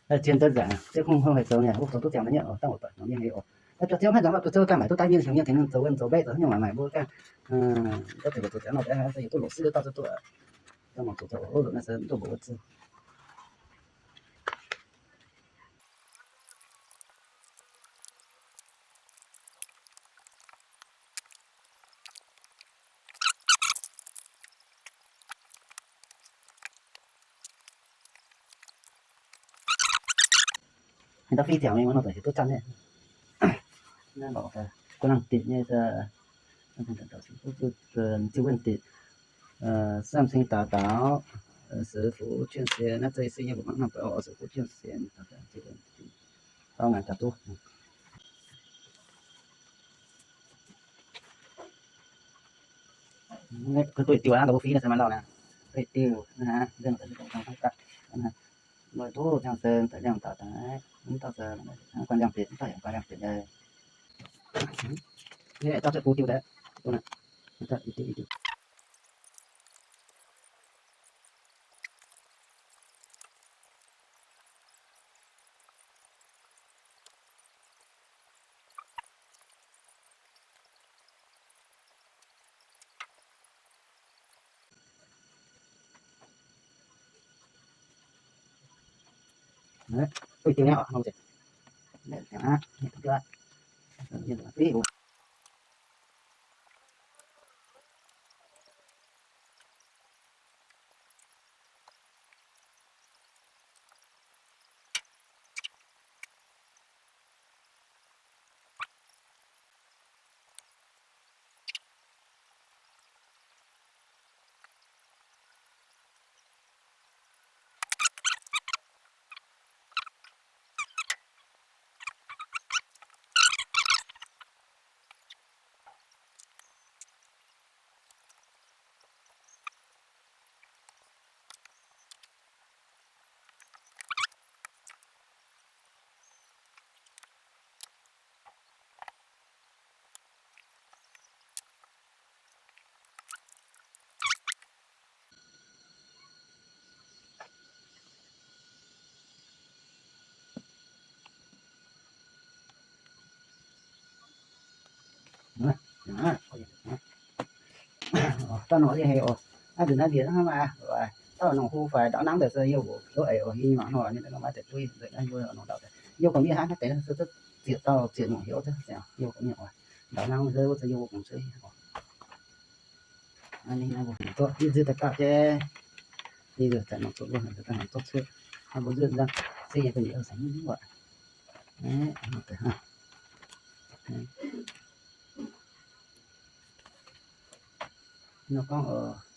Naaiv zien deix nzaangc, ziouv kungx hlo haic zoux nyei, wuov zoux duqv ziangx nyei oc, dangh oc, doic nyei oc. Naaiv ziouv maiv nzangc, duqv ziouv ganh maaic duqv daaih mienh, mienh tengx mienh zoux wuonh zoux mbaeqv zoux haaix nyungc maaih maaih mbuo ganh, daaih zoux ziangx nor, se yietc duqv loqc sieqv daaih zoux duqv, daaih mangc zoux zoux wuov loqc naaiv se mv duqv mbuo wuov zuqc. Haaix dauh fih ziangx mingh wuov nor, zuqc hiuv duqv zanc nyei. Naaiv lorqc, gu'nguaaz nangh ditc nyei, ziux wuonh ditc, สร้างสิ่งต่างๆ เสริมสร้าง fuqv jienv sienx, naaiv se yie mbuo mangc nangh oc, เสริมสร้าง fuqv jienv sienx, dau ngaanc jaax duqv. Duqv diuh aqv, mbuo fih naaiv se maaih lauh naaiv. Duqv diuh naaiv, mbuo duqv ziangh se daaih liangh daaih, mv dauh se guanh liangh bieqc, mv dauh yaac guanh liangh bieqc. Naaiv dauh zuqc bun diuh daaih, bun aqv, diuh, diuh. Duqv diuh nyei oc, nongc ziepc. Dauh nongc yie haiz oc, naaiv nzunc naaiv mbienc hnangv maaih, dauh nongc hu faix ndaux nangv deix se yie mbuox heuc eix oc, yie mangc nor ninh maiv deix duqv nzengc naaiv mbuo nongc ndaux deix. Yie gorngv mienh hnangv naaiv deix se zieqc dauh zieqc nongc heuc wuov, yie gorngv mienh oc, ndaux nangv se wuov se yie mbuo kungx cuiv oc. Ninh mbuo zorqv yie nziu daaih gapv jienv, yie nziu daaih nongc zuqc wuov, daaih nongc zorqv cuiv, mbuo nzuonx nzangc se yie ga'nyiec sengx mv buatc. Nor gorngv oc,